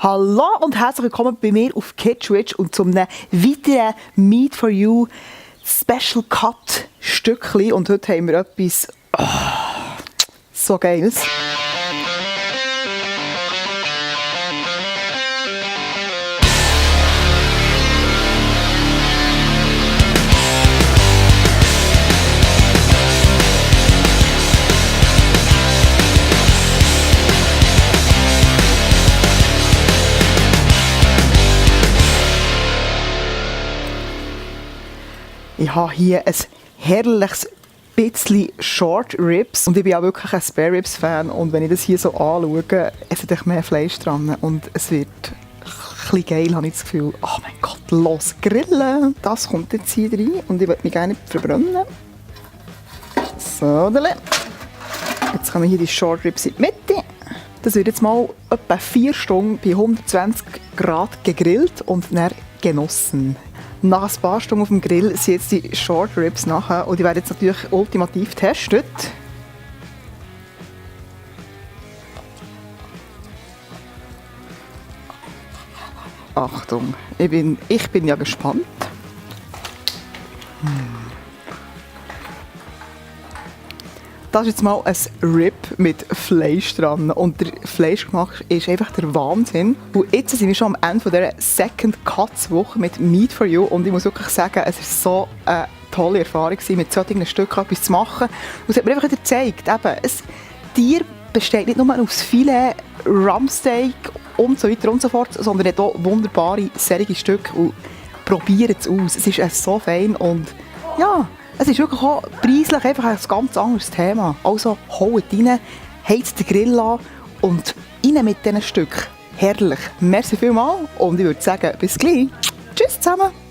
Hallo und herzlich willkommen bei mir auf Kitschwitch und zum weiteren Meat for You Special Cut Stückchen. Und heute haben wir etwas so Geiles. Ich habe hier ein herrliches bisschen Short Ribs und ich bin auch wirklich ein Spare Ribs Fan und wenn ich das hier so anschaue, es hat mehr Fleisch dran und es wird ein bisschen geil, habe ich das Gefühl. Oh mein Gott, los grillen! Das kommt jetzt hier rein und ich will mich gerne nicht verbrennen. So, jetzt kommen hier die Short Ribs in die Mitte. Das wird jetzt mal etwa 4 Stunden bei 120 Grad gegrillt und dann genossen. Nach ein paar Stunden auf dem Grill sind jetzt die Short Ribs nachher und die werden jetzt natürlich ultimativ getestet. Achtung, ich bin ja gespannt. Das ist jetzt mal ein Rib mit Fleisch dran und der Fleischgeschmack ist einfach der Wahnsinn. Und jetzt sind wir schon am Ende dieser Second Cuts Woche mit Meat for You und ich muss wirklich sagen, es war so eine tolle Erfahrung, mit solchen Stücken etwas zu machen. Und es hat mir einfach wieder gezeigt, eben, ein Tier besteht nicht nur aus Filet, Rumpsteak und so weiter und so fort, sondern hat auch wunderbare, serige Stücke und probiert es aus. Es ist so fein und ja, es ist wirklich auch preislich einfach ein ganz anderes Thema. Also holt rein, heizt den Grill an und rein mit diesen Stücken. Herrlich. Merci vielmals und ich würde sagen, bis gleich. Tschüss zusammen.